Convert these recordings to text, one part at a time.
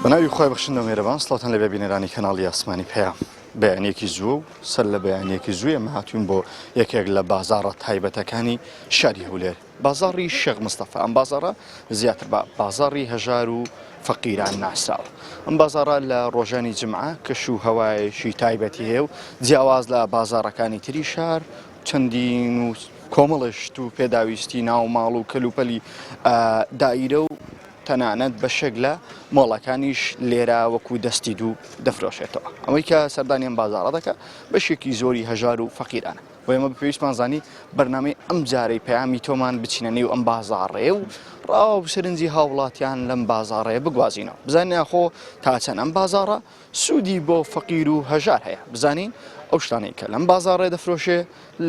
بەناوی خوای بەخشندە و مێرەبان سڵاوتان لەبێ بینەرانی کەناڵی ئاسمانی پەیام بەیانیەکی زووە و سەر لە بەیانیەکی زوو ئێمە هاتوین بۆ یەکێک لە بازاڕە تایبەتەکانی شاری هەولێر بازاڕی شێخ مستەفا ئەم بازاڕە زیاتر بە بازاڕی هەژار و فەقیران ناسراوە ئەم بازاڕە لە ڕۆژانی جمعە کەش و هەوایەکی تایبەتی هەیە و جیاواز لە بازاڕەکانی تری شار چەندین و کۆمەڵێ شت و پێداویستی ناو ماڵ و کەلوپەلی دایرە و تەنانەت بەشێک لە مۆڵەکانیش لێرە وەکو دەستی دوو دەفرۆشێتەوە. ئەوەی کە سەردانی ئەم بازاڕە دەکا بەشێکی زۆری هەژار و فەقیرانە. بۆ ئێمە پێویستمان زانی بەرنامەی ئەم جارەی پەیامی تۆمان بچینە نێو ئەم بازاڕەیە و ڕاو و سەرنجی هاوڵاتیان لەم بازاڕەیە بگوازینەوە. بزانین ئاخۆ تا چەند ئەم بازاڕە سوودی بۆ فەقیر و هەژار هەیە. بزانین ئەو شتانەی کە لەم بازاڕەیە دەفرۆشێ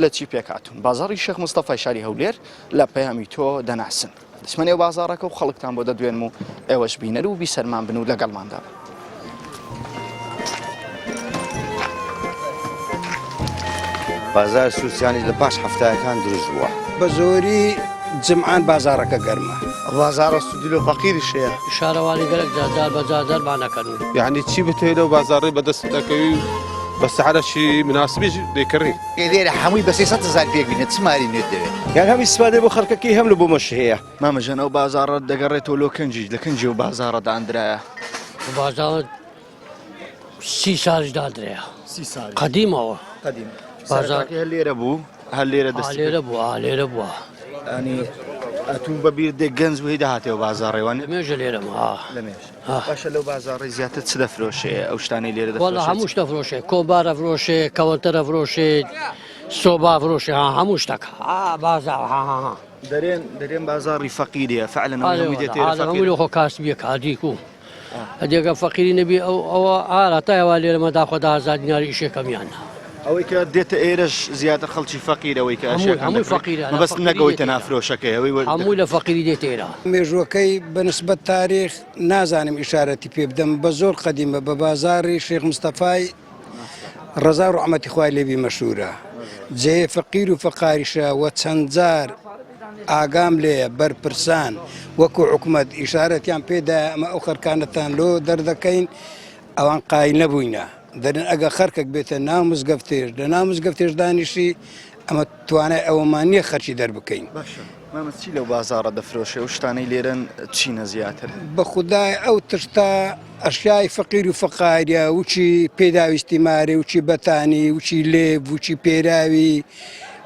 لە چی پێکهاتوون. بازاڕی شێخ مستەفای شاری هەولێر لە پەیامی تۆ دەناسن. دەچمە نێو بازاڕەکە و خەڵکتان بۆ دەدوێنم و ئێوەش بینەر و بیسەرمان بن و لەگەڵماندا بن. بازار سوسیانی لە پاش هەفتایەکان دروست بووە. بە زۆری جمعان بازاڕەکە گەرمە. بازاڕە سوودی لۆ فەقیریش هەیە. شارەوانی گەلەک جار جار بە جار دەرمان ئەکەن. یەعنی چی بتەوێ لەو بازاڕەی بەدەستت ئەکەوی و بە سعرەکی مناسبیش دەیکڕی. لێرە هەمووی بە 300 هەزار پێک بینە چ ماری نوێت دەوێت؟ یان هەم ئیسفادەی بۆ خەڵکەکەی هەم لە بۆ مەش هەیە. مامە ژیان ئەو بازاڕە دەگەڕێتەوە لۆ کەنجی لە کەنجی ئەو بازاڕە داندرایە؟ بازاڕە سی ساڵیش دادرەیە سی ساڵ قەدیمەوە قەدیم بازاڕەکەی هەر لێرە بوو هەر لێرە دەستی لێرە بوو ئا لێرە بووە ئەنی ئەتوو بە بیر دێ گەنج بووی دەهاتەوە بازاڕێوان لە مێژە لێرەم ها لە مێژ باشە لەو بازاڕی زیاتر چ دەفرۆشێ ئەو شتانەی لێرە وەڵا دەفرۆشێ هەموو شتە فرۆشێ کۆبارە فرۆشێ کەوەنتەرە فرۆشێ سۆبا فرۆشێ ها هەموو شتەکە ها بازاڕ ها ها ها دەرێن دەرێن بازاڕی فەقیریە فعلا ئەوەی هەمووی دێتێرە هەمووی فەقیرە لۆ خۆ کاسبیە کادیک و ئەدێگە فەقیری نەبی ئەو ئەوە ئارا تا ئێوە لێرە مەدا خۆ 10,000 دینار ئیشێکەمیان ئەوەی کە دێتە ئێرەش زیاتر خەڵکی فەقیرە ئەوەی کە هەمووی ئەشیاکان هەمووی دەکڕێت فەقیرە لە مەبەستم فەقیری نەک ئەوەی دێتە تەنها ئێرە فرۆشەکەی ئەوەی وەر هەمووی لە فەقیری دێتە ئێرە. مێژووەکەی بە نسبەت تاریخ نازانم ئیشارەتی پێ بدەم بە زۆر قەدیمە بە بازاڕی شێخ مستەفای ڕەزا و ڕەحمەتی خوای لێ بی مەشهورە جێ فەقیر و فەقاریشە وە چەند جار ئاگام لێیە بەرپرسان وەکو حکومەت ئیشارەتیان پێدایە ئەمە ئەو خەرکانەتان لۆ دەردەکەین ئەوان قایل نەبووینە دەرن ئەگە خەرکێک بێتە ناو مزگەفتێش لە ناو مزگەفتێش دانیشی ئەمە توانای ئەوەمان نییە خەرکی دەربکەین. باشە مامە چی لەو بازاڕە دەفرۆشێ و شتانەی لێرەن چینە زیاتر؟ بە خودای ئەو تشتە ئەشیای فەقیر و فەقاریە وچی پێداویستی مارێ وچی بەتانی وچی لێڤ وچی پێراوی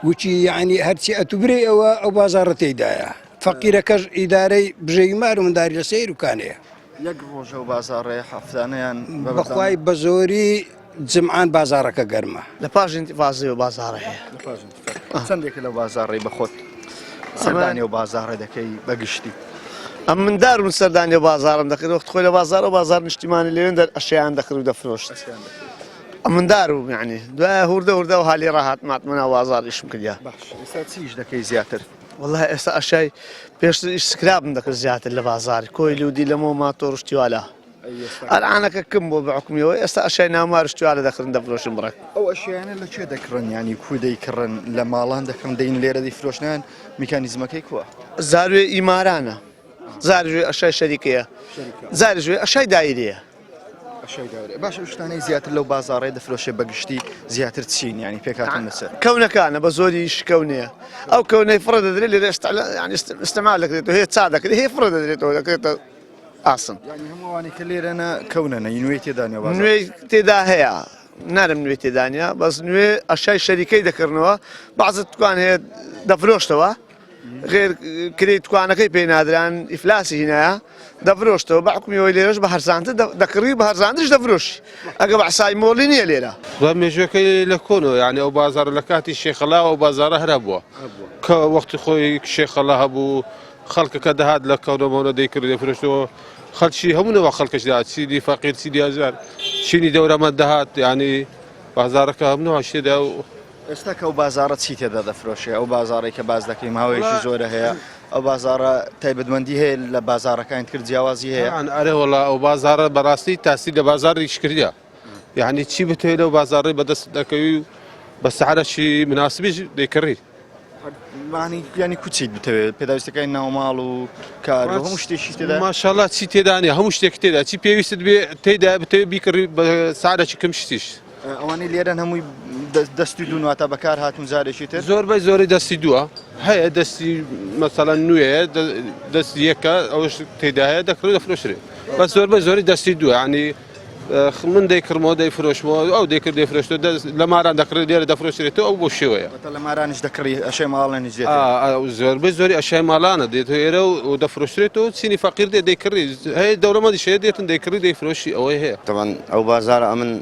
وچی یعنی هەرچی ئەتوو برێ ئەوە ئەو بازاڕە تێیدایە فەقیرەکەش ئیدارەی بژێوی مار و منداری لە سەیر و کانەیە. یەک ڕۆژە و بازاڕێ هەفتانەیان بەخوای بە زۆری جمعان بازاڕەکە گەرمە. لە پاش ئینتیفازەوە بازاڕە هەیە. چەندێکە لەو بازاڕەی بە خۆت سەردانی ئەو بازاڕە دەکەی بە گشتی؟ ئەم مندار بوون سەردانی ئەو بازاڕم دەکرد وەخت خۆی لە بازاڕ و بازاڕ نیشتیمانی لەوێن دەر ئەشیان دەکرد و دەفرۆشت ئەم مندار بووم یعنی دوای هوردە هوردە و هالی ڕاهات ماتمە ناو بازاڕ ئیشم کردیا. باش ئێستا چی ئیش دەکەی زیاتر؟ وەڵای ئێستا ئەشای پێشتر ئیش سکرابم دەکرد زیاتر لە بازاڕ کۆیل و دیلەمە و ماتۆڕ و شتی والا ئەلعانەکە کم بووە بە حوکمیەوە ئێستا ئەشای ناومار و شتی والا دەکڕن دەفرۆشن بڕێک. ئەو ئەشیانە لە کوێ دەکڕن یانی کو دەیکڕن لە ماڵان دەکڕن دەین لێرە دەیفرۆشنیان میکانیزمەکەی کوە؟ زاروێ ئیمارانە زاروێ ئەشای شەریکەیە زاروێ ئەشای دایرەیە. ئەشای دایرەیە باشە ئەو شتانەی زیاتر لەو بازاڕەی دەفرۆشێ بە گشتی زیاتر چین یانی پێکهاتن لە چ؟ کەونەکانە بە زۆری کەونەیە ئەو کەونەی فڕە دەدرێت لێرە ئیستعمال دەکرێتەوە هەیە چا دەکرێت هەیە فڕە دەدرێتەوە دەکرێتە ئاسن. یانی هەموو ئەوانەی کە لێرەنە کەونەنە ی نوێی تێدا نیە بازاڕ؟ نوێی تێدا هەیە نارم نوێی تێدا نیە بەس نوێ ئەشای شەریکەی دەکڕنەوە بەعزە دوکان هەیە دەفرۆشتەوە غێر کرێی دوکانەکەی پێ نادران ئیفلاسی هینایە دەفرۆشتەوە بە حکومی ئەوەی لێرەش بە هەرزانتر دەکڕی بە هەرزانتریش دەفرۆشی ئەگە بە حسابی مۆڵی نییە لێرە. بە مێژوەکەی لە کۆنەوە یانی ئەو بازاڕە لە کاتی شێخەڵا ئەو بازاڕە هەر هەبووە کە وەختی خۆی شێخەڵا هەبوو خەڵکەکە دەهات لە کەونە مەونە دەیکرد دەفرۆشتەوە خەڵکی هەموو نەوە خەڵکەش دەهات چینی فەقیر چینی هەژار چینی دەورەمەند دەهات یانی بازاڕەکە هەموو نەوە شتێدا و ئێستا کە ئەو بازاڕە چی تێدا دەفرۆشێ؟ ئەو بازاڕەی کە باس دەکەی ماوەیەکی زۆرە هەیە، ئەو بازاڕە تایبەتمەندی هەیە لە بازاڕەکانی تر جیاوازی هەیە؟ طبعا ئەرێ وەڵا ئەو بازاڕە بەڕاستی تاسیر لە بازاڕیش کردیە یعنی چی بتەوێت لەو بازاڕەی بەدەست دەکەوی و بە سعرەکی مناسبیش دەیکڕی. مانی یانی کوچیت بتەوێت پێداویستەکانی ناوماڵ و کار و هەموو شتێکی تێدا ماشاءاللە چی تێدا نیە هەموو شتێک تێدا چی پێویستت بێ تێدا بتەوێ بیکڕی بە سعرێکی کەم شتیش ئەوانەی لێرەن هەمووی دەستی دوون واتە بەکار هاتوون جارێکی تر زۆربەی زۆری دەستی دووە هەیە دەستی مەسەڵەن نوێ دەستی یەکە ئەوش تێدا هەیە دەکڕێ دەفرۆشرێ بەس زۆربەی زۆری دەستی دووە ینی من دەیکڕمەوە دەیفرۆشمەوە ئەو دەیکرد دەیفرۆشتەوە لە ماران دەکڕێت لێرە دەفرۆشرێتەوە ئەو بۆ شێوەیە لە مارانیش دەکڕی ئەشای ماڵانیش دێت زۆربەی زۆری ئەشای ماڵانە دێت ئێرە و دەفرۆشرێتەوە چینی فەقیر دێت دەیکڕی هەیە دەوڵەمەندیش هەیە دێتن دەیکڕی دەیفرۆشی ئەوەی هەیە. تەبعەن ئەو بازارە ئەمن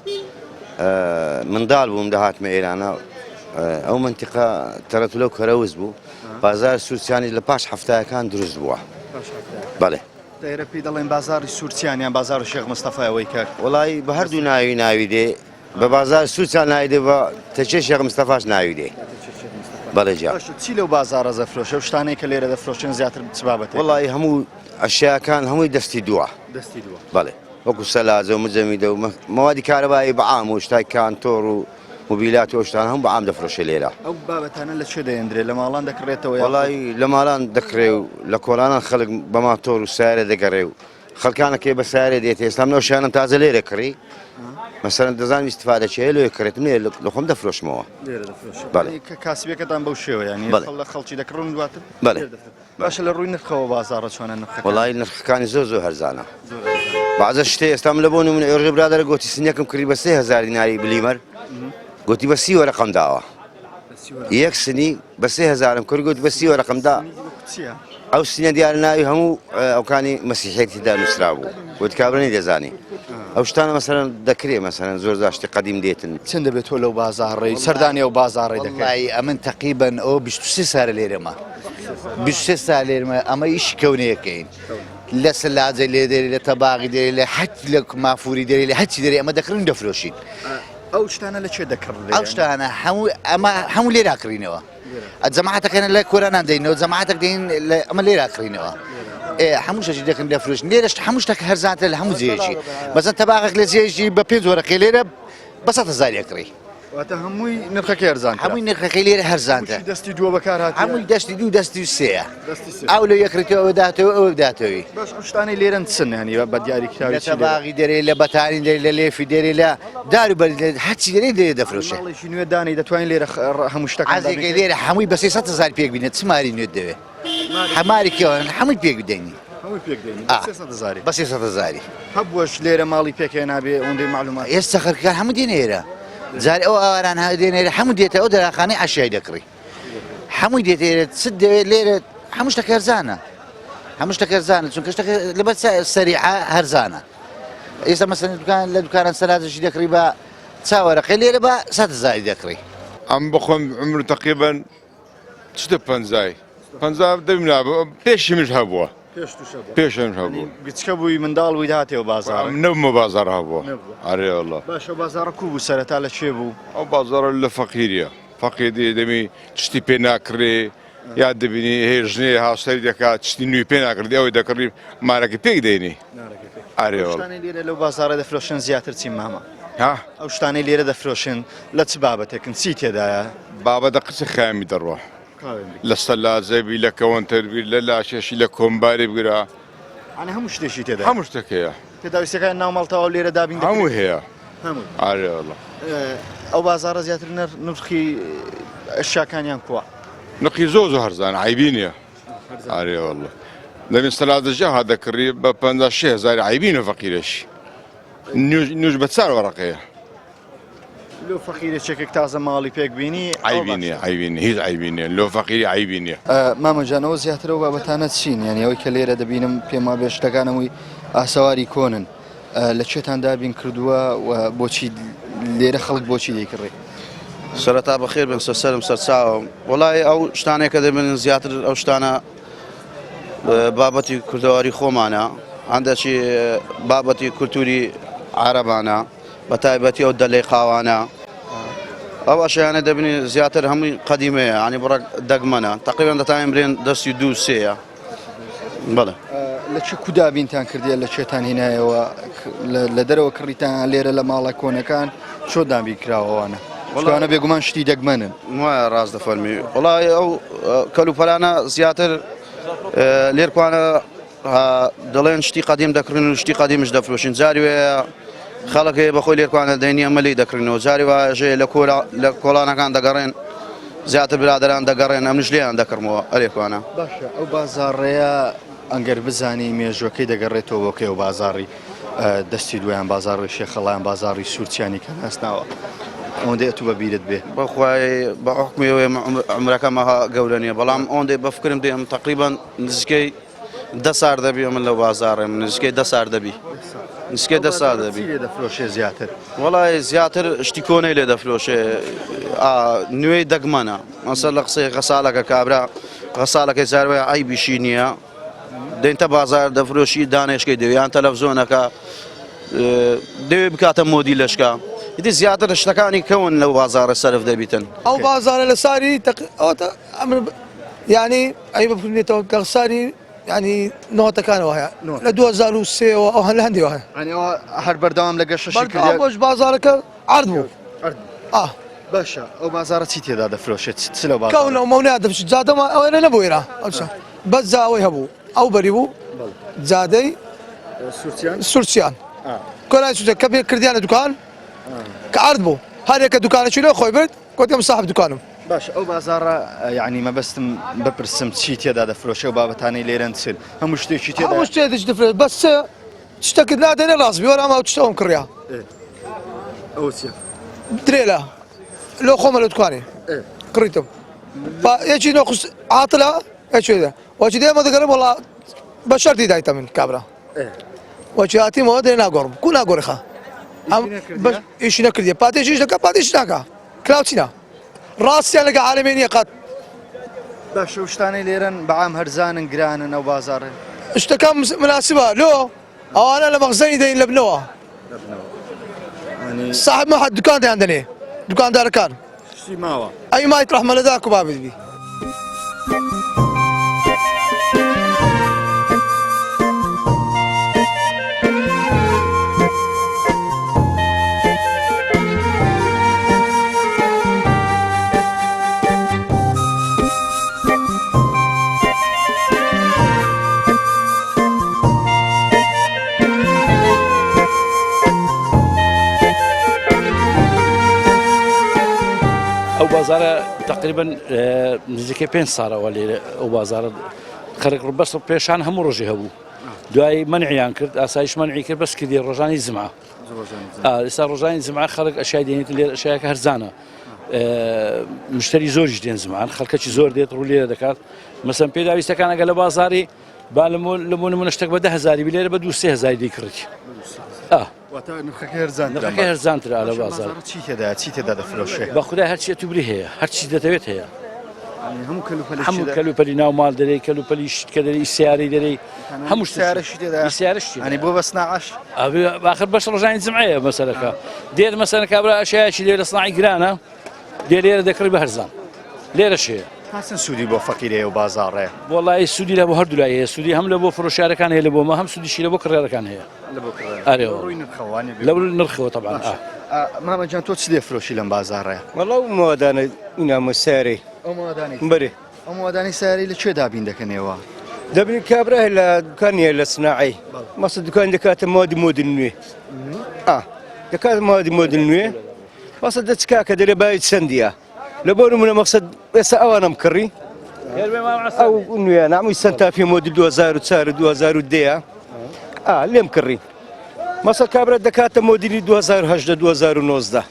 منداڵ بووم دەهاتمە ئێرانە ئەو منتیقە تەرەتولە و کەرەوز بوو بازار سوورچانی لە پاش هەفتایەکان دروست بووە بەڵێ. ئێرە پێی دەڵێن بازاڕی سوورچیان یان بازاڕی شێخ مستەفا ئەوەی کە. وەڵایی بە هەردوو ناوی ناوی دێ بە بازار سوورچان ناوی دێ بە تەکیەی شێخ مستەفاش ناوی دێ بەڵێ گیان. باشە چی لەو بازاڕە دەفرۆشێ ئەو شتانەی کە لێرە دەفرۆشێن زیاتر چ بابەتێکن؟ وەڵایی هەموو ئەشیاکان هەمووی دەستی دووە. دەستی دووە. بەڵێ وەکو سەلاجە و مجەمیدە و مەوادی کارەبایی بە عام و شتای کانتۆر و موبیلات و ئەو شتانە هەموو بە عام دەفرۆشێ لێرە. ئەو بابەتانە لە کوێ دەهێندرێ؟ لە ماڵان دەکڕێتەوە یاخود؟ وەڵایی لە ماڵان دەکڕێ و لە کۆڵانان خەڵک بە ماتۆر و سەیارە دەگەڕێ و خەڵکانەکەی بە سەیارە دێت ئێستا من ئەو شیانەم تازە لێرە کڕی مەسەلەن دەزانم ئیستفادە چیە لۆیە کڕێتم لێ لە خۆم دەفرۆشمەوە. لێرە دەفرۆشێ. بەڵێ. کە کاسبیەکەتان بەو شێوەیە یانی بەڵێ. لە خەڵکی دەکڕن دواتر بەڵێ. لێرە دەفرۆشن. باشە لە ڕووی نرخەوە بازاڕە چۆنە نرخەکان؟ وەڵایی نرخەکانی زۆر زۆر هەرزانە بەعزە شتێ ئێستا من لە بۆ نمونە ئێڕژێ برادەرە گۆتی سنیەکم کڕی بە 3000 دیناری بلیمەر گۆتی بە سی وەرەقەم داوە یەک سنی بە سێ هەزارم کرد گوت بە سی وەرەقەم دا چییە؟ ئەو سنە دیارە ناوی هەموو ئەوکانی مەسیحیەتی دا نووسرا بوو گوت کابرا نەیدەزانی ئەو شتانە مەسەلەن دەکرێ مەسەلەن زۆر جار شتی قەدیم دێتن. چەند دەبێت تۆ لەو بازاڕەی سەردانی ئەو بازاڕەی دەکەی؟ وەڵایی ئەمن تەقریبەن ئەوە 23 سالە لێرەمە 23 سال لێرمە ئەمە ئیشی کەونەیەکەین لە سەلاجە لێ دەرێ لە تەباغی دەرێ لە حەج لە مافوری دەرێ لە هەرچی دەرێ ئەمە دەکڕین دەفرۆشین ئەو شتانە لە کوێ دەکڕدرێن؟ ئەو شتانە هەموو ئەمە هەموو لێرا کڕینەوە جەماعەتەکەن لە کۆرانان دەینەوە جەماعەتەک دەین ئەمە لێرا کڕینەوە هەموو شەشی دەکەن دەفرۆشن لێرەش هەموو شتێک هەرزانتر لە هەموو جێیەکی مەسەن تەباغێک لە جێیەکی بە پێنج وەرەقەی لێرە بە 100 هەزار یەکڕی واتە هەمووی نرخەکەی هەرزانترە هەمووی نرخەکەی لێرە هەرزانترە دەستی دووە بەکار هاتیە هەمووی دەستی دوو دەستی سێیە ئەو لە یەکڕیتەوە ئەوە داتەوە ئەوە بداتەوەی باش ئەو شتانەی لێرەن چن یانی بە دیاری کراوی لە تەباغی دەرێ لە بەتانی دەرێ لە لێفی دەرێ لە دار و بەردی دەرێ هەرچی دەرێ لێرە دەفرۆشێ ماڵێکی نوێ دانێی دەتوانین لێرە هەموو شتەکان عەزێکەی لێرە هەمووی بە 300 هەزار پێک بینێ چ ماری نوێت دەوێ هەماری کێوان هەمووی پێک بدەینی هەمووی پێک دێنی بە 300 هەزاری بە 300 هەزاری هەبووەش لێرە ماڵی پێکهێنابێ ئەوەندەی معلومات ئێستا خەڵکەکان هەموو دێنە ئێرە جار ئەو ئاواران دێنە ئێرە هەموو دێتە ئەو دەراخانەی عەشیای دەکڕی هەمووی دێتە ئێرە چت دەوێت لێرە هەموو شتەکە هەرزانە هەموو شتەکە هەرزانە چونکە شتەکە لەبەر سەریعە هەرزانە ئێستا مەسەن دوکان لە دوکانان سەلاجەشی دەکڕی بە چاوەرەقەی لێرە بە سەد هەزاری دەکڕی ئەم بخۆم عمر تقریبا چتە پەنجای پەنجا دەم نابوو پێشی منش هەبووە پێش منش هەبوو گچکە بووی منداڵ بووی دەهاتەوە بازاڕ نەبوومە بازاڕ هەبووە ئەرێ واللە باشە بازاڕە کوو بوو سەرەتا لە کوێ بوو ئەو بازاڕە لە فەقیریە فەقیر دێ دەمی شتی پێ ناکڕێ یا دەبینی هەیە ژنێ هاوسەری دەکات شتی نوێی پێ ناکڕی ئەوەی دەکڕی مارەکەی پێک دێنی ئەرێ ئەو واللە شتانەی لێرە لەو بازاڕە دەفرۆشن زیاتر چین مامە ها ئەو شتانەی لێرە دەفرۆشن لە چ بابەتێکن چی تێدایە؟ بابەتە قچ خامی دەڕوا لە سەلاجە بی لە کەوەنتەر بی لە لاشێشی لە کۆمباری بگرە یانی هەموو شتێکی تێدایە هەموو شتێک هەیە پێداویستیەکانی ناو ماڵ تەواو لێرە دابین دەکرێت؟ هەموو هەیە هەمووی ئارێ واللە ئەو بازاڕە زیاتر نرخی ئەشیاکانیان کووە؟ نرخی زۆر زۆر هەرزانە عەیبی نییە ئارێ واللە دەمی سەلاجە ژە دەکڕی بە 56 هزاری عەیبی نیە فەقیرەشی نوێژ بە چار وەرەقەیە لۆ فەقیرە چێکێک تازە ماڵی پێک بینی عیبی نییە عیبی نییە هیچ عیبی نییە لۆ فەقیری عیبی نییە. مامە جان ئەوە زیاتر ئەو بابەتانە چین یانی ئەوەی کە لێرە دەبینم پێم وابێ شتەکان هەمووی ئاسەواری کۆنن لە کوێتان دابین کردووە و بۆچی لێرە خەڵک بۆچی دەیکڕێ؟ سەرەتا بەخێر بن سەر سەرم سەرچاوم وەڵی ئەو شتانەیە کە دەبن زیاتر ئەو شتانە بابەتی کوردەواری خۆمانە هەندێکی بابەتی کولتوری عربانە بە تایبەتی ئەو دەلەی قاوانە ئەو ئەشیانە دەبنی زیاتر هەمووی قەدیمەیە ینی بڕک دەگمەنە تقریبا دەتوانین برێن دەستی دوو سێیە بەڵێ لە چ کودا بینتان کردیە لە چێتان هینایەوە لە دەرەوە کڕیتان لێرە لە ماڵە کۆنەکان چۆ دابین کراوەوانە؟ چونکە بێگومان شتی دەگمەنن. وایە ڕاست دەفەرمی وەڵای ئەو کەلوپەلانە زیاتر لێرکوانە دەڵێن شتی قەدیم دەکڕین و شتی قەدیمش دەفرۆشین جاری وەیە خەڵک هەیە بەخۆی لێرکوانە دەینی ئەمە لێی دەکڕینەوە جاری وایە لە کۆلا لە کۆڵانەکان دەگەڕێن زیاتر برادران دەگەڕێن ئەمنش لێیان دەکڕمەوە ئەرێکوانە. باشە ئەو بازاڕەیە ئەگەر بزانی مێژوەکەی دەگەڕێتەوە بۆ کەی ئەو بازاڕی دەستی دویان بازاڕی شێخەڵایان بازاڕی سوورچیانی کە ناسناوە ئەوەندەی ئەتوو بە بیرت بێ. بەخوای بە حوکمی ئەوەی عومرەکەم ئەها گەورە نییە بەڵام ئەوەندەی بە فکرم دێ ئەم تەقریبەن نزیکەی دە سار دەبی من لەو بازاڕێم نزیکەی دە سار دەبی نزیکەی دە سار دەبی لێ دەفرۆشێ زیاتر وەڵای زیاتر شتی کۆنەی لێ دەفرۆشێ نوێی دەگمەنە مەسەر لە قسەی غەسالەکە کابرا غەسالەکەی جاروەیە عەیبیشی نییە دێنتە بازار دەفرۆشی دانێشکەی دەوێ یان تەلەڤزیۆنەکە دەوێ بکاتە مۆدی لەشکە ئیدی زیاتر شتەکانی کەون لەو بازارە سەرف دەبیتن. ئەو بازارە لە ساری ئەوەتە ئەمر یعنی ئەی بپرنێتەوە لە ساری یعنی نۆتەکانەوە هەیە لە 2003 ەوە ئەو لە هەندێوە هەیە یعنی ئەوە هەر بەردەوام لە گەشەشی کردیە بەردەوام بازارەکە عەرد بوو ئا باشە ئەو بازارە چی تێدا دەفرۆشێت چ لەو بازارە کەونە و مەونە دەفرۆشێت جادەمان ئەوەیە نەبوو ئێرە ئەوسا بەس جا ئەوەی هەبوو ئەو بەری بوو جادەی سورچیان کۆلای سورچیان کە پێ کردیانە دوکان کە عەرد بوو هەر یەکە دوکانێکی لۆ خۆی برد گوتم ساحب دوکانم. باش ئەو بازاڕە یعنی مەبەستم بپرسم چی تێدا دەفرۆشێ و بابەتانەی لێرەن چن هەموو شتێکی تێدا هەموو شتێکیش دەفرۆشێت بەس چ شتەکت نادەنێ ڕاست بی وەرە ئەم ئەو شتە ئەوم کڕیا ئەوە چیە؟ درێلە لۆ خۆمە لە دوکانێ کڕیتم یەکی نۆقس عاتلە یەکی وەچی دێمە دەگەڕم وەڵا بە شەرتی دایتە من کابرا وەچی هاتیمەوە دێ ناگۆڕم کو ناگۆڕی خا ئەم ئیشی نەکردیە پاتێکیش دەکا پاتێکیش ناکا کلاو چینە ڕاستیان لەگە عالەمێ نییە قەت. باشە و شتانەی لێرەن بەعام هەرزانن گرانن ئەو بازاڕێ؟ شتەکان مناسبە لۆ ئەوانە لە مەخزەنی دەین لە بنەوە ساحب مەحەد دوکان دەیان دەنێ دوکاندارەکان شتی ماوە ئەی مایت ڕەحمە لە داک و بابت بی. ئەو بازارە تقریبا نزیکەی پێ ساڵەوە لێرە ئەو بازارە خەرک بەس پێشان هەموو ڕۆژی هەبوو دوای منعیان کرد ئاسایش منعی کرد بەس کردی ڕۆژانی زما ئێستا ڕۆژانی زما خەڵک ئەشای دێنێت لێر ئەشایەکە هەرزانە مشتری زۆریش دێن زمان خەڵکەکی زۆر دێت ڕوو لێرە دەکات مەسەن پێداویستەکان ئەگە لە بازاری با لە بۆ نمونە شتێک بە 10000 بی لێرە بە 2 3000 دەیکڕیت نرخەکە هەرزانترە لە بازار چی تێدا چی تێدا دەفرۆشێ بە خودای هەرچی توبری هەیە هەرچی دەتەوێت هەیە هەموو کەلوپەلی هەموو کەلوپەلی ناو ماڵ دەرەی کەلوپەلی شت کە دەری سیارەی دەرەی هەموو سیارەشی تێدا سیارەشی ئەنی بۆ بە سناعەش ئاخر بەش ڕۆژانی جمعەیە مەسەلەکە دێت مەسەلەن کابرا ئەشیایەکی لێ لە سناعی گرانە دێ لێرە دەکڕی بە هەرزان لێرەش هەیە تا چەند سوودی بۆ فەقیرەیە و بازاڕێ؟ وەڵی سوودی لە بۆ هەردوو لای هەیە سوودی هەم لە بۆ فرۆشیارەکان هەیە لە بۆ مە هەم سوودیشی لە بۆ کڕیارەکان هەیە لە بۆ کڕیارەکان. ئەرێ لە ڕووی نرخەوە وانیە لە ڕووی نرخەوە تەبعەن باشە. ئا. مامە گیان تۆ چ دەفرۆشی لەم بازاڕەیە؟ وەڵا ئەو مەوادانە ئینامە سەیارەی. ئەو مەوادانەی بەرێ. ئەو مەوادانەی سەیارەی لە کوێ دابین دەکەن ئێوە؟ دەبین کابرا هەیە لە دوکان هەیە لە سناعەی مەسە دوکان دەکاتە مادی مۆدل نوێ ئا دەکاتە مادی مۆدل نوێ مەسە دەچ کاکە دەرێ بای چەندیە لە بۆ نمونە مەقسەد ئێستا ئەوانم کڕی ئەو نوێ نامی سەنتافی مۆدل 2004 2010 ئا لێم کڕی مەسە کابرا دەکاتە مۆدیلی 2018 2019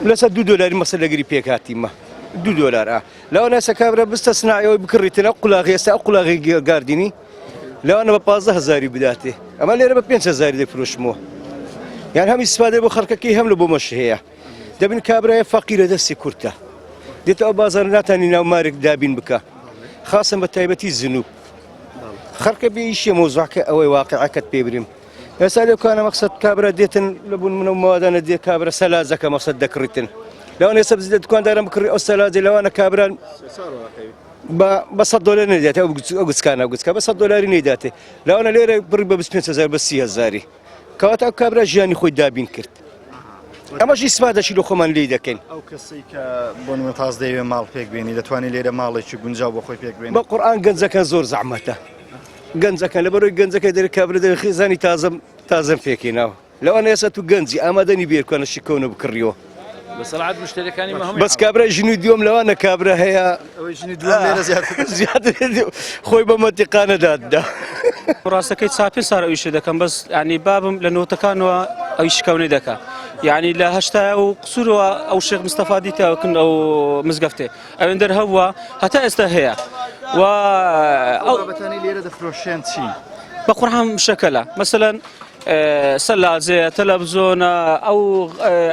لەسەر دو دۆلاری مەسە لەگری پێکاتیمە دو دۆلار ئا لەوانە ئێستا کابرا بستە سناعەوەی بکڕیتن ئەو قولاغی ئێستا ئەو قولاغی گاردینی لەوانە بە 15 هزاری بداتێ ئەمە لێرە بە 5 هزاری دەفرۆشمەوە یان هەم ئیسفادە بۆ خەڵکەکەی هەم لە بۆ مەش هەیە دەبن کابرایە فەقیرە دەستی کورتە دێتە ئەو بازار ناتانی ناو مارک دابین بکە خاصم بە تایبەتی زنوب خەڵکە بێ ئیشێ مۆزوعکە ئەوەی واقعەکەت پێ بریم ئێستا لەو کانە مەقسەد کابرا دێتن لە بوون منە و مەوادانە دێ کابرا سەلاجەکە مەقسەد دەکڕیتن لەوانە ئێستا بزیدە دوکاندارم بکڕی ئەو سەلاجە لەوانە کابرا بە 100 دلار نەداتێ ئەو گچکانە گچکە بە 100 دلاری نەیداتێ لەوانە لێرە بڕی بە 25 هزار بە 30 هزاری کەواتە ئەو کابرا ژیانی خۆی دابین کرد. ئەمەش ئیسفادەشی لە خۆمان لی دەکەین. ئەو کەسەی کە بۆ نمونە تاز دەیەوێ ماڵ پێک بێنی دەتوانێ لێرە ماڵێکی گونجاو بۆ خۆی پێک بێنێ؟ بە قورئان گەنجەکان زۆر زەحمەتە گەنجەکان لەبەرەوەی گەنجەکە دەرێ کابرا دەرێ خێزانی تازەم تازەم پێکهێناوە لەوانە ئێستا تو گەنجی ئامادە نی بێرکانە شکەونە بکڕیەوە بەسەڵات مشتەریەکانی مە هەمووی بەس کابرا ژنی دووەم لەوانە کابرا هەیە ئەوەی ژنی دووەم لێرە زیاتر زیاتر خۆی بە مەنتیقانە داددا. ڕاستەکەی چا پێ سار ئەویشە دەکەم بەس ینی بابم لە نۆتەکانەوە ئەوی شکەونەی دەکا یعنی لە هەشتا و قسوورەوە ئەو شێخ مستەفا دیتاکن ئەو مزگەفتێ ئەوێندەر هەبووە هەتا ئێستا هەیە و ئەو بابەتانەی لێرە دەفرۆشێن چین؟ بە قورحان شەکەلە مەسەلەن سەلاجەیە تەلەڤزۆنە ئەو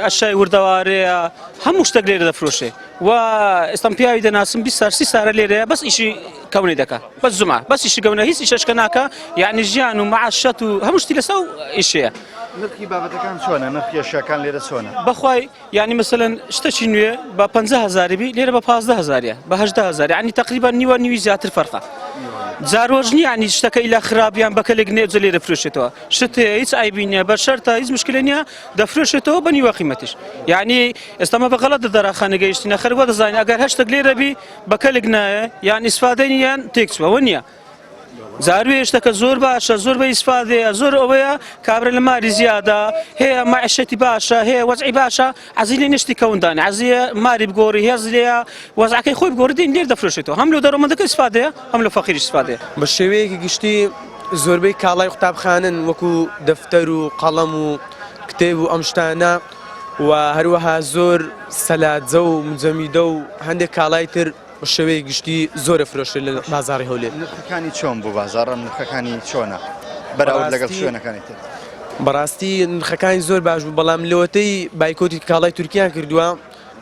ئەشای وردەوارەیە هەموو شتێک لێرە دەفرۆشێ و ئێستام پیاوی دەناسم 20 سار 30 سارە لێرەیە بەس ئیشی کەونەی دەکا بەس زوما بەس ئیشی گەونە هیچ ئیشەشکە ناکە یعنی ژیان و معاشەت و هەموو شتی لەسەر ئیشەیە. نرخی بابەتەکان چۆنە نرخی ئەشیاکان لێرە چۆنە؟ بەخوای یعنی مەسەلەن شتەکی نوێ بە 50 هەزاری بی لێرە بە 15 هەزاریە بە 18 هەزار یعنی تقریبا نیوە نیوی زیاتر فەرقە جارۆژ نییە ینی شتەکە ئیلا خراپیان بەکەلێک نێجە لێرە فرۆشێتەوە شت هەیە هیچ عیبی نییە بە شەرتە هیچ مشکلە نییە دەفرۆشێتەوە بە نیوە قیمەتیش یعنی ئێستا مە بە غەڵەت دەراخانە گەیشتینە خەر وە دەزانین ئەگەر هەر شتێک لێرە بی بە کەلک نایە یان ئیسفادەی نییە یان تێکچووە وە نییە زاروێ شتەکە زۆر باشە زۆر بە ئیسفادەیە زۆر ئەوەیە کابرا لە ماری زیادە هەیە معیشەتی باشە هەیە وەزعی باشە عەزی لێ نشتی کەوندان عەزیە ماری بگۆڕی هێز لێیە وەزعەکەی خۆی بگۆڕی دێن لێر دەفرۆشێتەوە هەم لۆ دەرەوەمەندەکە ئیسفادەیە هەم لۆ فەقیریش ئیسفادەیە. بە شێوەیەکی گشتی زۆربەی کاڵای قوتابخانەن وەکو دەفتەر و قەڵەم و کتێب و ئەم شتانە و هەروەها زۆر سەلاجە و مجەمیدە و هەندێک کاڵای تر بە شێوەیەکی گشتی زۆر ئەفرۆشرێت لە بازاڕی هەولێر. نرخەکانی چۆن بوو بازاڕ نرخەکانی چۆنە بەراورد لەگەڵ شوێنەکانی تر؟ بەڕاستی نرخەکانی زۆر باش بوو بەڵام لەوەتەی بایکۆتی کاڵای تورکیان کردووە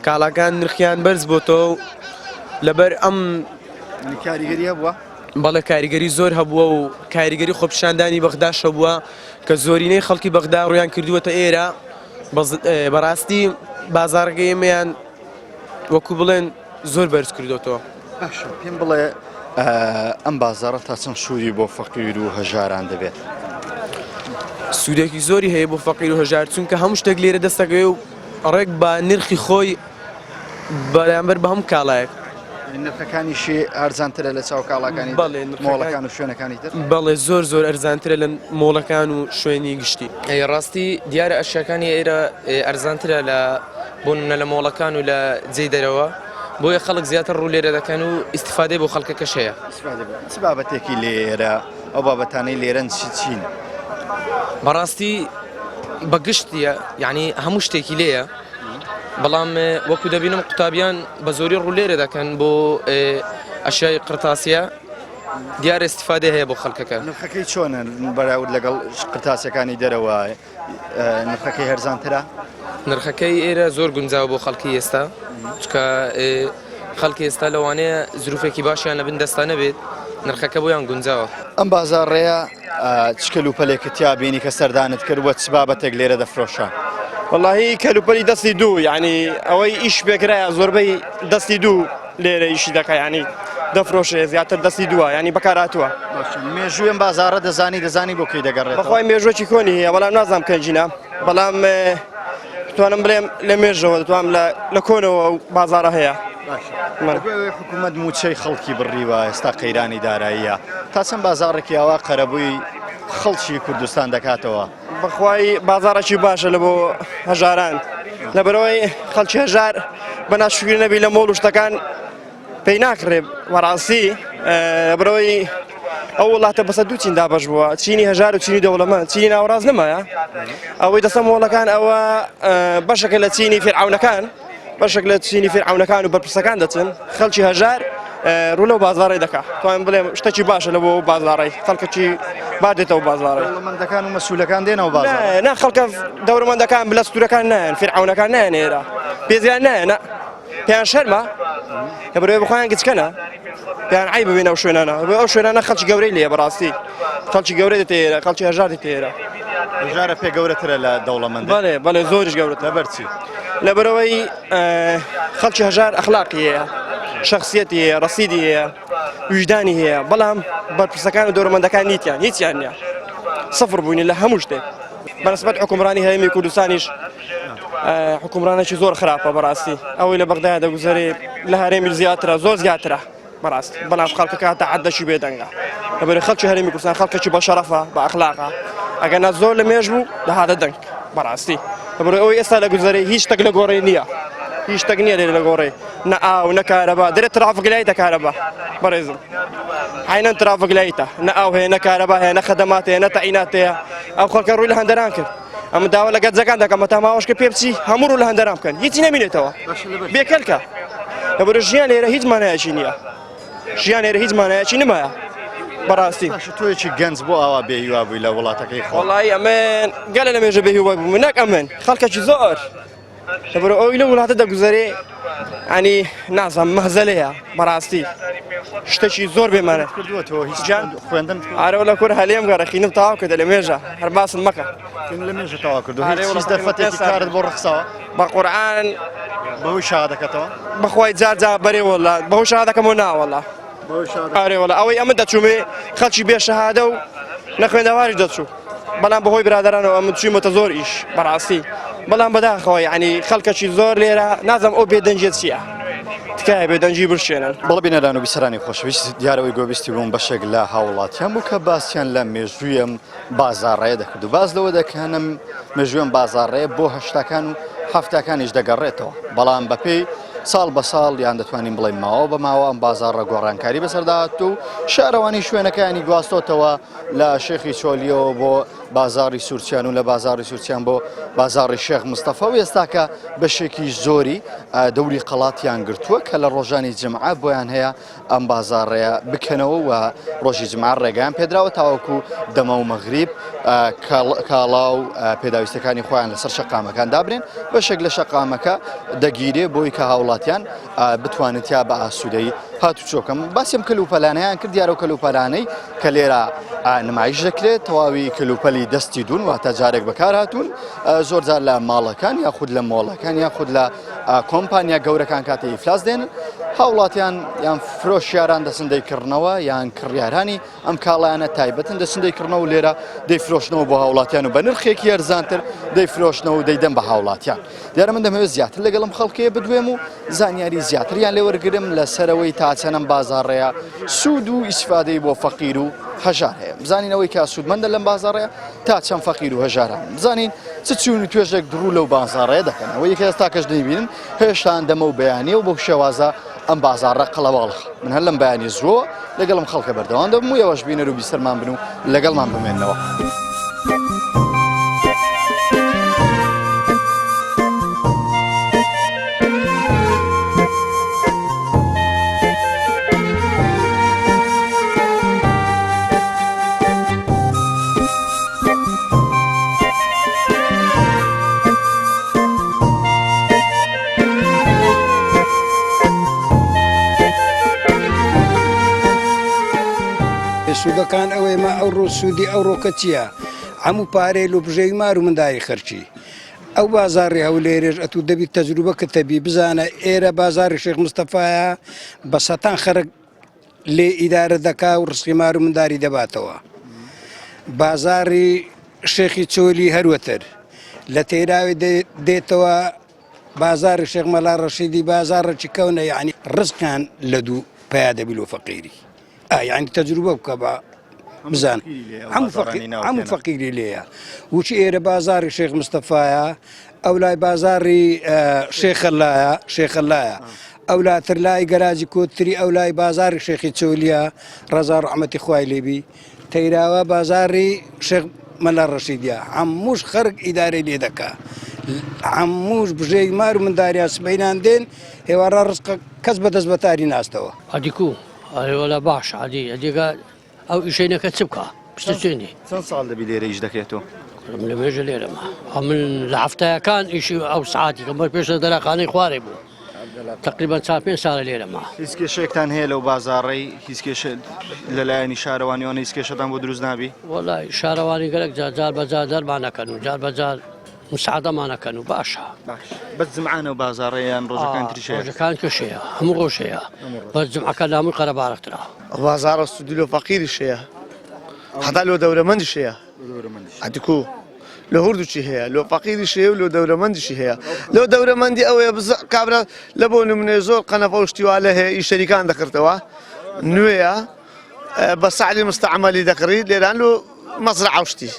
کاڵاکان نرخیان بەرز بۆتەوە و لەبەر ئەم کاریگەری هەبووە؟ بەڵێ کاریگەری زۆر هەبووە و کاریگەری خۆپیشاندانی بەغداش هەبووە کە زۆرینەی خەڵکی بەغدا ڕویان کردووەتە ئێرە بەڕاستی بازاڕەکەی ئێمەیان وەکو بڵێن زۆر بەرز کردۆتەوە. باشە پێم بڵێ ئەم بازاڕە تا چەند سوودی بۆ فەقیر و هەژاران دەبێت؟ سوودێکی زۆری هەیە بۆ فەقیر و هەژار چونکە هەموو شتێک لێرە دەستەکەوێ و ڕێک بە نرخی خۆی بەرامبەر بە هەموو کاڵایەک. نرخەکانیشی ئەرزانترە لە چاو کاڵاکانی بەڵێ مۆڵەکان و شوێنەکانی تر؟ بەڵێ زۆر زۆر ئەرزانترە لە مۆڵەکان و شوێنی گشتی. ڕاستی دیارە ئەشیاکانی ئێرە ئەرزانترە لە بۆ نمونە لە مۆڵەکان و لە جێی دەرەوە بۆیە خەڵک زیاتر ڕوو لێرە دەکەن و ئیسیفادەی بۆ خەڵکەکەش هەیە. چ بابەتێکی لێرە ئەو بابەتانەی لێرەن چی چین؟ بەڕاستی بە گشتیە یعنی هەموو شتێکی لێیە بەڵام وەکو دەبینم قوتابیان بە زۆری ڕوو لێرە دەکەن بۆ ئەشیای قرتاسیە دیارە ئیسیفادە هەیە بۆ خەڵکەکە. نرخەکەی چۆنە بەراورد لەگەڵ قرتاسیەکانی دەرەوە؟ نرخەکەی هەرزانترە؟ نرخەکەی ئێرە زۆر گونجاوە بۆ خەڵکی ئێستا چکە خەڵکی ئێستا لەوانەیە زروفێکی باشیان لە بن دەستا نەبێت نرخەکە بۆیان گونجاوە. ئەم بازاڕەیە چ کەلوپەلێکت تیا بینی کە سەردانت کرد و چ بابەتێک لێرە دەفرۆشرا؟ وەڵاهی کەلوپەلی دەستی دوو یعنی ئەوەی ئیش پێکرایە زۆربەی دەستی دوو لێرە ئیشی دەکا یعنی دەفرۆشێ زیاتر دەستی دووە یعنی بەکارهاتووە. مێژووی ئەم بازاڕە دەزانی دەزانی بۆ کەی دەگەڕێتەوە؟ بەخوای مێژووەکی کۆنی هەیە بەڵام نازانم کەنجینە بەڵام دەتوانم بڵێم لە مێژەوە دەتوانم لە کۆنەوە ئەو بازاڕە هەیە. باشە حکوومەت مووچەی خەڵکی بڕیوە ئێستا قەیرانی داراییە تا چەند بازاڕێکی ئاوا قەرەبووی خەڵکی کوردستان دەکاتەوە؟ بەخوای بازاڕێکی باشە لە بۆ هەژاران لەبەرەوەی خەڵکی هەژار بە ناشکری نەبی لە مۆڵ و شتەکان پێی ناکڕێ بەڕاستی لەبەرەوەی ئەو وڵاتە بەسە دوو چین دابەش بووە چینی هەژار و چینی دەوڵەمەند چینی ناوەڕاست نەمایە ئەوەی دەسە مۆڵەکان ئەوە بەشەکە لە چینی فیرعەونەکان بەشێک لە چینی فیرعەونەکان و بەرپرسەکان دەچن خەڵکی هەژار ڕوو لەو بازاڕی دەکا توانم بڵێم شتێکی باشە لە بۆ بازاڕی خەڵکەکی با دێتەوە بازاڕی دەوڵەمەندەکان و مەسوولەکان دێنەوە بازاڕ نا خەڵکە دەوڵەمەندەکان بلە ستورەکان نایەن فیرعەونەکان نایەن ئێرە پێزیان نایەنە پێیان شەرمە لەبەرەوەی بخۆیان گچکەنە پێیان عیب ببێنە ئەو شوێنانە ئەو شوێنانە خەڵکی گەورەی لێیە بەڕاستی خەڵکی گەورە دێتە ئێرە خەڵکی هەژار دێتە ئێرە هەژارە پێ گەورەترە لە دەوڵەمەند بەڵێ بەڵێ زۆریش گەورەتر لەبەر چی لەبەرەوەی خەڵکی هەژار ئەخلاقی هەیە شخصیەتی هەیە ڕەسیدی هەیە ویژدانی هەیە بەڵام بەرپرسەکان و دەوڵەمەندەکان نیتیان هیچیان نییە سفر بووینە لە هەموو شتێک بەنسبەت حکومڕانی هەرێمی کوردستانیش. حکومڕانێکی زۆر خراپە بەڕاستی ئەوەی لە بەغدایە دەگوزەرێ لە هەرێمی زیاترە زۆر زیاترە بەڕاست بەڵام خەڵکەکە تا عەدەکی بێدەنگە لەبەر خەڵکی هەرێمی کوردستان خەڵکێکی بە شەرەفە بە ئەخلاقە ئەگەر نا زۆر لە مێژ بوو دەهاتە دەنگ بەڕاستی لەبەر ئەوەی ئێستا لە گوزەرێ هیچ شتێک لە گۆڕێ نییە هیچ شتێک نییە لێرە لە گۆڕێ نە ئاو نە کارەبا دەرێ ترافک لایتە کارەبا بەڕێزم عینەن ترافک لایتە نە ئاو هەیە نە کارەبا هەیە نە خەدەمات هەیە نە تەعینات هەیە ئەو خەڵکە ڕووی لە هەندەران کرد ئەمە داوا لە گەنجەکان دەکەم هەتا ماوەشکە پێ بچی هەموو ڕوو لە هەندەران بکەن هیچی نەمینێتەوە بێکەلکە لەبەر ژیان لێرە هیچ مانایەکی نییە ژیان لێرە هیچ مانایەکی نمایە بەڕاستی باشە تۆیەکی گەنج بۆ ئاوا بێهیوا بووی لە وڵاتەکەی خۆ وەڵی ئەمن گەلە لە مێژە بێهیوا بووم نەک ئەمن خەڵکەکی زۆر لەبەر ئەوەی لەو وڵاتە دەگوزەرێ ئەنی نازانم مەهزەلەیە بەڕاستی شتێکی زۆر بێمانە کردووەتەوە هیچ جان خوێندن ئارەوە لە کور هەلێم گەڕە خینم تەواو کردە لە مێژە هەر باسم مەکە لە مێژە تەواو کردو هیچ دەرفەتێکی کارت بۆ ڕەخساوە بە قورئان بەهۆی شادەکەتەوە بەخوای جار جار بەرێ وەڵا بەهۆی شادەکەمەوە ناوەڵا ئارێ وەڵا ئەوەی ئەمن دەچوومێ خەڵکی بێ شەهادە و نەخوێندەواریش دەچوو بەڵام بەهۆی برادەرانەوە ئەمن چوویمەتە زۆر ئیش بەڕاستی بەڵام بەداخەوە یعنی خەڵکەکی زۆر لێرە نازم ئەو بێدەنگیە چییە تکایە بێدەنگی بشێنن. بەڵێ بینەران و بیسەرانی خۆشەویست دیارەوەی گۆبیستی بوون بەشێک لە هاوڵاتیان بوو کە باسیان لە مێژووی ئەم بازاڕەیە دەکرد و باس لەوە دەکەن ئەم مێژووی ئەم بازاڕەیە بۆ هەشتاکان و حەفتاکانیش دەگەڕێتەوە بەڵام بەپێی ساڵ بە ساڵ یان دەتوانین بڵێین ماوە بە ماوە ئەم بازاڕە گۆڕانکاری بەسەردا هاتوو و شارەوانی شوێنەکانی گواستۆتەوە لە شێخی چۆلیەوە بۆ بازاڕی سوورچیان و لە بازاڕی سوورچیان بۆ بازاڕی شێخ مستەفا و ئێستاکە بەشێکی زۆری دەوری قەڵاتیان گرتووە کە لە ڕۆژانی جمعە بۆیان هەیە ئەم بازاڕەیە بکەنەوە و ڕۆژی جمعە ڕێگەیان پێدراوە تاوەکو دەمە و مەغریب کاڵا و پێداویستەکانی خۆیان لەسەر شەقامەکان دابنێن بەشێک لە شەقامەکە دەگیرێ بۆی کە هاوڵاتیان بتوانن تیا بە ئاسوودەی هاتوچۆ بکەم باسیم کەلوپەلانەیان کرد دیارە و کەلوپەلانەی کە لێرە نمایش دەکرێت تەواوی کەلوپەلی دەستی دوون واتە جارێک بەکار هاتوون زۆر جار لە ماڵەکان یاخود لە مۆڵەکان یاخود لە کۆمپانیا گەورەکان کاتێ ئیفلاس دێن هاوڵاتیان یان فرۆشیاران دەچن دەیکڕنەوە یان کڕیارانی ئەم کاڵایانە تایبەتن دەچن دەیکڕنەوە لێرە دەیفرۆشنەوە بۆ هاوڵاتیان و بە نرخێکی ئەرزانتر دەیفرۆشنەوە و دەیدەن بە هاوڵاتیان دیارە من دەمەوێت زیاتر لەگەڵم خەڵکەیە بدوێم و زانیاری زیاتریان لێوەرگرم لەسەرەوەی تا چەنەم بازاڕەیە سوود و ئیسفادەی بۆ فەقیر و هەژار هەیە بزانین ئەوەی کە سوودمەندە لەم بازاڕەیە تا چەند فەقیر و هەژاران بزانین چ چوون و توێژێک دڕوو لەو بازاڕەیە دەکەن ئەوەی کە ئێستا کەش دەیبینن هێشتان دەمە و بەیانیە و بەو شێوازە ئەم بازاڕە قەڵەباڵخ من هەر لەم بەیانی زووەوە لەگەڵم خەڵکە بەردەوام دەبم و ئێوەش بینەر و بیسەرمان بن و لەگەڵمان بمێنەوە. سوودەکان ئەوەی مە ئەو ڕۆ سوودی ئەو ڕۆکە چییە؟ هەموو پارەی لۆ بژێوی مار و منداری خەرچی ئەو بازاڕی هەولێرێش ئەتوو دەبی تەجروبە کردەبی بزانە ئێرە بازاڕی شێخ مستەفایە بە سەتان خەرک لێ ئیدارە دەکا و ڕزقی مار و منداری دەباتەوە بازاڕی شێخی چۆلی هەروەتر لە تێراوی دێتەوە بازاڕی شێخ مەلا ڕەشیدی بازاڕێکی کەونە یعنی ڕزقیان لە دوو پیا دەبی لۆ فەقیری ئا یعنی تەجروبە بکە بە بزان هەموو فەقیری لێیە وچی ئێرە بازاڕی شێخ مستەفایە ئەو لای بازاڕی شێخەلایە شێخەلایە ئەو لاتر لای گەراجی کۆتری ئەو لای بازاڕی شێخی چۆلیە ڕەزا ڕەحمەتی خوای لێبی تەیراوە بازاڕی شێخ مەلا ڕەشیدە هەمووش خەرک ئیدارەی لێ دەکا هەمووش بژێوی مار و منداریا سبەینان دێن هێوارە ڕزقە کەس بەدەست بەتاری ناستەوە. ئەدی کو ئەرێ وەلا باش ئەدی ئەدیگە ئەو ئیشەی نەکە چ بکا پشتە چێنی چەند ساڵ دەبی لێرە ئیش دەکەێت تۆ؟ من لە مێژە لێرەمە ئەمن لە هەفتایەکان ئیشی ئەو سعاتی کەم بەر پێش لە دەراخانەی خوارێ بوو تقریبا چار پێنج ساڵە لێرەمە هیچ کێشەیەکتان هەیە لەو بازاڕەی هیچ کێشە لەلایەنی شارەوانیەوە هیچ کێشەتان بۆ دروست نابی؟ وەڵای شارەوانی گەلەک جار جار بە جار دەرمانەکەن و جار بە جار مساعدەمان ئەکەن و باشە. باش بەس جمعانە و بازاڕە یان ڕۆژەکان تریش هەیە؟ ڕۆژەکان کەش هەیە هەموو ڕۆژ هەیە بەس جمعەکە لە هەمووی قەرەباڵغترە. ئەو بازاڕە سوودی لۆ فەقیریش هەیە هەتا لۆ دەورەمەندیش هەیە ئەدی کو. لە هەردووکی هەیە لۆ فەقیریش هەیە و لۆ دەورەمەندیشی هەیە لۆ دەورەمەندی ئەوەیە بز کابرا لە بۆ نمونێ زۆر قەنەفە و شتی وا لە هەیە ئی شەریکان دەکردەوە نوێیە بە سعری مستعملی دەکڕی لێران لۆ مەزرعە و شتی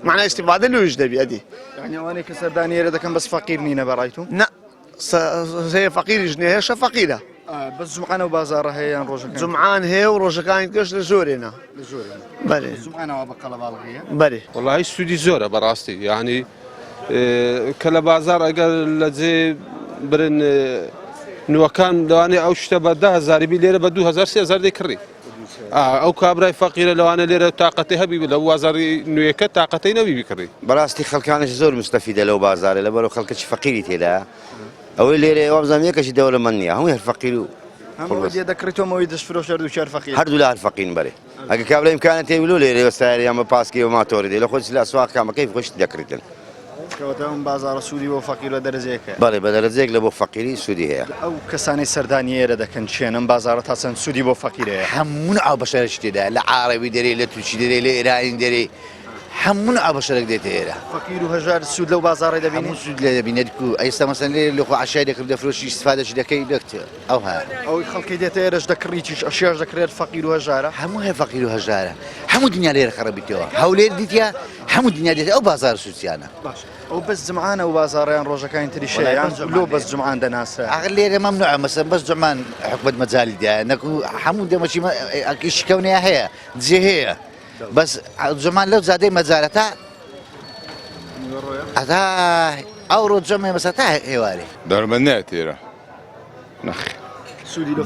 معنای استفادە لۆیش دەبی ئەدی یعنی ئەوانەی کە سەردانی ئێرە دەکەن بەس فەقیر نینە بەڕای تو نا هەیە فەقیریش نیە هێشە فەقیرە. بەس جومعان ئەو بازاڕە هەیە یان ڕۆژەکان؟ جومعان هەیە و ڕۆژەکانی ترش لە زۆرێنە. لە زۆرێنە. بەرێ. جومعانەوە بە قەڵەباڵغیە؟ بەرێ. وەڵاهی سوودی زۆرە بەڕاستی یعنی کە لە بازار ئەگەر لە جێ برن نوەکان لەوانەیە ئەو شتە بە ده هەزاری بی لێرە بە 2000 3000 دەیکڕی ئەو کابرای فەقیرە لەوانە لێرە تااقەتی هەبی لە وازاری نوێیەکە تااقەتی نەبی بیکڕی. بەڕاستی خەڵکانش زۆر مستەفیدە لەو بازارە لەبەرو خەڵکەکی فەقیری تێدایە ئەوەی لێرەیە وابزانم یەکەشی دەوڵەمەند نییە هەمووی هەر فەقیر و هەموو دێ دەکڕیتەوە ئەوەی دەستفرۆش هەردووکیان فەقیر هەردوو لا هەر فەقیرن بەرێ ئەگە کابرا ئیمکانە تێ بلو لێرەیە بە سەیارە یان بە پاسکی بە ماتۆری دێ لە خۆی لە ئەسواق کامە کەیف خۆشی دەکڕیتن. کەواتە ئەم بازاڕە سوودی بۆ فەقیر بە دەرەجەیەک هەیە. بەڵێ بە دەرەجەیەک لە بۆ فەقیری سوودی هەیە. ئەو کەسانەی سەردانی ئێرە دەکەن کێن؟ ئەم بازاڕە تا چەند سوودی بۆ فەقیر هەیە؟ هەموو نوع بەشەرێکی تێدایە لە عارەبی دەرێ لە تورکی دەرێ لە ئێرانی دەرێ هەموو نوع بەشەرێک دێتە ئێرە. فەقیر و هەژار سوود لەو بازاڕەی دەبینن؟ هەموو سوود لێ دەبینێت کو ئێستا مەسەن لێرە لە خۆ عەشای دەکرد دەفرۆشی ئیستفادەشی دەکەی دەکت ئەوها. ئەوەی خەڵکی دێتە ئێرەش دەکڕیتیش ئەشیاش دەکڕێت فەقیر و هەژارە؟ هەموو هەر فەقیر و هەژارە هەموو دنیا لێرە خەڕبیتەوە هەولێر دیتە هەموو دنیا دێتە ئەو بازاڕ سوسیانە. باش ئەو بەس جمعانە و بازاڕیان ڕۆژەکانی تریش هەیە یان لۆ بەس جمعان دەناسرا؟ ئاخر لێرە مەمنوعە مەسەن بەس جمعان حکومەت مەجالی دایە نەکو هەموو دەمەچی ئیشی کەونەیە هەیە جێ هەیە بەس جمعان لەو جادەی مەجالە تا هەتا ئەوڕۆ جەمێ مەسە تا ئێوارێ. دەرمەند نایەت ئێرە نەخێر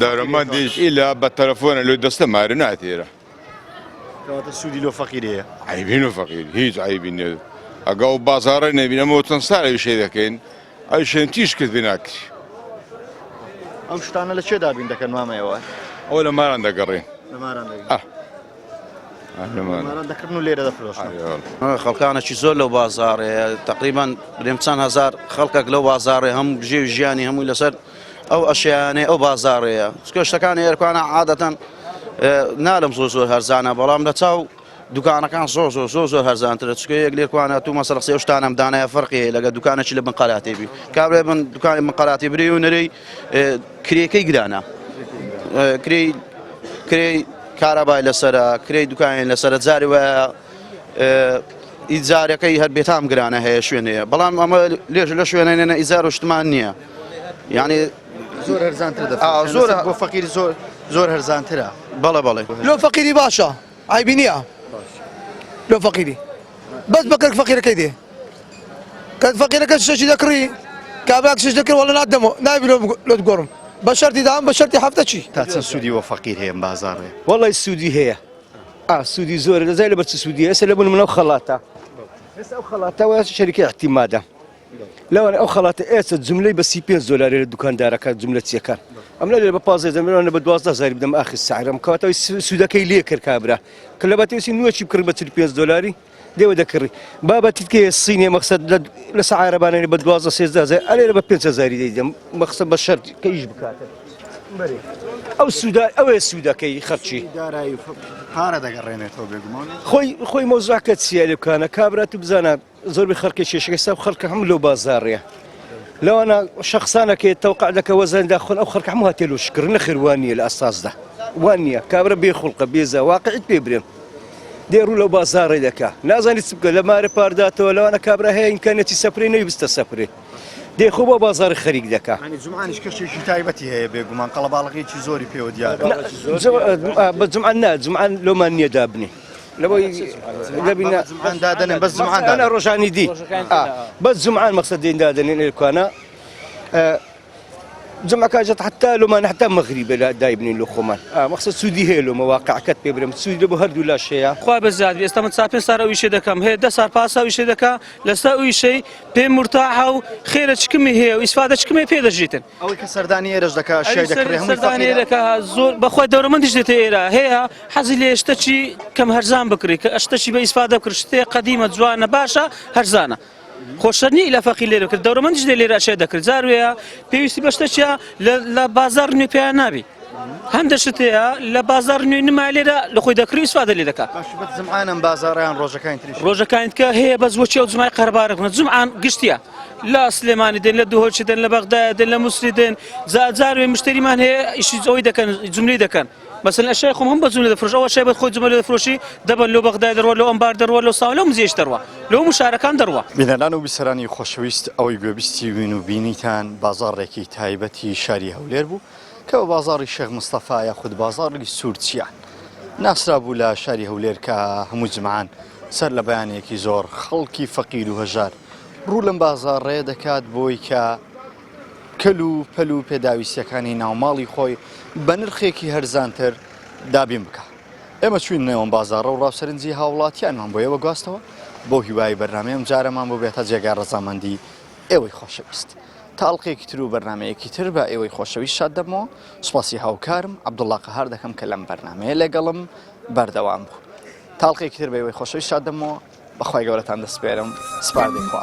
دەرمەندیش ئیلا بە تەلەفۆنە لۆ دەستە مارە نایەت ئێرە. کەواتە سوودی لۆ فەقیر هەیە؟ عەیبی لۆ فەقیر هیچ عەیبی نییە ئەگە ئەو بازاڕە نەبین ئەمە چەند ساڵ ئەوی شێ دەکەین ئەوی شوێن تیش کرد پێ ناکری. ئەو شتانە لە کوێ دابین دەکەن مامە ئێوە؟ ئەوە لە ماران دەگەڕێن. لە ماران دەگەڕێن. لە ماران دەکڕن و لێرە دەفرۆشن. خەڵکانێکی زۆر لەو بازاڕەیە تقریبان برێم چەند هەزار خەڵکێک لەو بازاڕێ هەموو بژێوی ژیانی هەمووی لەسەر ئەو ئەشیانەی ئەو بازاڕەیە چکە شتەکانی ئێرکانە عادەتەن نالم زۆر زۆر هەرزانە بەڵام لە چاو دوکانەکان زۆر زۆر زۆر زۆر هەرزانترە چکە یەک لێکوانە تو مەسەلە سێ شتانم دانایە فەرقی هەیە لەگە دوکانێکی لە بن قەراتی بی کابرای بن دوکانی بن قەراتی بری و نەرەی کرێکەی گرانە کرێی کرێی کارەبای لەسەرە کرێی دوکانی لەسەرە جاری وایە ئیجارەکەی هەر بێتام گرانە هەیە شوێن هەیە بەڵام ئەمە لێژ لە شوێنە ئیجار و شتمان نییە یعنی زۆر هەرزانتر دەفرۆشن زۆر بۆ فەقیر زۆر زۆر هەرزانترە بەڵێ بەڵێ لۆ فەقیری باشە عیبی نییە لۆ فەقیری بەس بە کەرک فەقیرەکەی دێ کەرک فەقیرەکە شتێکی دەکڕی کابرا شتێک دەکڕی وەڵا نادەمەوە نابی لۆت گۆڕم بە شەرتی دام بە شەرتی هەفتە چی تا چەند سوودی بۆ فەقیر هەیە ئەم بازاڕێ؟ وەڵی سوودی هەیە ئا سوودی زۆرە دەزای لەبەر چ سوودی ئێستا لە بوون منەو خەڵاتە ئێستا ئەو خەڵاتە وە شەریکە احتیمادە لەوانە ئەو خەڵاتە ئێستا جملەی بە 35 دۆلاری لە دوکاندارەکان جملە چیەکان ئەم لە بە 15 دەم لە بە 12 هەزاری بدەم ئاخر سعرم کەواتە سوودەکەی لێ کرد کابرا کە لە بەتێسی نوێ چی بکڕی بە 45 دۆلاری لێوە دەکڕی بابەتی کێ سینێ مەخسەد لە سعارەبانێ بە 12 13 هەزار ئەلێرە بە 5 هەزاری دەیدەم مەخسەد بە شەرت کە ئیش بکاتن ئەو سوودە ئەوەیە سوودەکەی خەرچی دارایی پارە دەگەڕێنێتەوە بێگومان خۆی خۆی مۆزاکە چییە لێ بکانە کابرا تو بزانە زۆربەی خەڵکی کێشەکە سا خەڵکە هەموو لەو بازاڕەیە لەوانە شخصانەکەی تەوقع دەکە وەزەندا خۆن ئەو خەڵکە هەموو هاتێ لۆ شکر نەخێر وان نییە لە ئەساسدا وان نییە کابرا بێ خوڵقە بێزە واقعیت پێ برێم دێ ڕوو لەو بازاڕێ دەکا نازانی چ بکە لە مارە پارداتەوە لەوانە کابرا هەیە ئیمکانیەتی سەفرەی نەوی بستە سەفرێ دێ خۆ بۆ بازاڕی خەریک دەکا یانی جومعانیش کەشێکی تایبەتی هەیە بێگومان قەڵەباڵغیی زۆری پێوە دیارە بە جومعان نا جومعان لۆمان نییە دابنێ لەوەی دەبینە جومعان دادەنێن بەس جومعان دادەنێن ڕۆژانی دی بەس جومعان مەقسەد دێن دادەنێن ئێرکانە جمعە کاجت حتا لۆمان حتا مەغریبە لە دایبنین لۆ خۆمان مەقسەد سوودی هەیە لۆمە واقعەکەت پێ برم سوودی بۆ هەردوو لاش هەیە خوا بەزیاد بێ ئێستا من چار پێنج سار ئەو ئیشە دەکەم هەیە دە سار پاس ئەو ئیشە دەکا لەسەر ئەو ئیشەی پێ مورتاحە و خێرە چکمی هەیە و ئیسفادە چکمێ پێ دەژیتن ئەوەی کە سەردانی ئێرەش دەکا شای دەکڕێ هەمووی سەردانی دەکا زۆر بەخوای دەورەمەندیش دێتە ئێرە هەیە حەزی لێ شتەکی کەم هەرزان بکڕی کە شتەکی بە ئیسفادە بکڕ شتێ قەدیمە جوانە باشە هەرزانە خۆشە نییە لە فەقیر لێرە کرد دەورەمەندیش لێ لێرە شێ دەکرد جار وەیە پێویستی بە شتەکیە لە بازاڕ نوێ پێیان نابی. هەندە شت هەیە لە بازاڕ نوێ نما لێرە لە خۆی دەکڕی ئیسفادە لێ دەکا. باشە بەس جمعان ئەم بازاڕەیان ڕۆژەکانی تریش؟ ڕۆژەکانی تکە هەیە بەس وەکی ئەو جمعەی قەرەباڵغ نە جمعان گشتیە لە سلێمانی دێن لە دهۆکی دێن لە بەغدایە دێن لە موسری دێن جا جار وێ مشتریمان هەیە ئیشی ئەوەی دەکەن جملەی دەکەن مەسەلەن ئەشای خۆم هەم بە جملە دەفرۆش ئەو ئەشای بە خۆی جملە دەفرۆشی دەبەن لۆ بەغدای دەڕوا لۆ ئەنبار دەڕوا لۆ ساوە لۆ مزیەش دەڕوا لۆ هەموو شارەکان دەڕوا. بینەران و بیسەرانی خۆشەویست ئەوەی گوێبیستی بووین و بینیتان بازاڕێکی تایبەتی شاری هەولێر بوو کە بە بازاڕی شێخ مستەفا یاخود بازاڕی سوورچیان ناسرابوو لە شاری هەولێر کە هەموو جمعان سەر لە بەیانێکی زۆر خەڵکی فەقیر و هەژار ڕوو لەم بازاڕەیە دەکات بۆی کە کەل و پەل و پێداویستیەکانی ناوماڵی خۆی بە نرخێکی هەرزانتر دابین بکا. ئێمە چوین نێوم بازاڕە و ڕاوسەرنجی هاوڵاتیانمان بۆ ئێوە گواستەوە بەو هیوای بەرنامەی ئەمجارەمان ببێتە جێگای ڕەزامەندی ئێوەی خۆشەویست. تا ئەڵقەیەکی تر و بەرنامەیەکی تر بە ئێوەی خۆشەویست شاد دەبمەوە. سوپاسی هاوکارم عەبدوڵڵا قەهار دەکەم کە لەم بەرنامەیە لەگەڵم بەردەوام بوو. تا ئەڵقەیەکی تر بە ئێوەی خۆشەویست شاد دەبمەوە. بەخوای گەورەتان دەسپێرم سپاردەی خوا.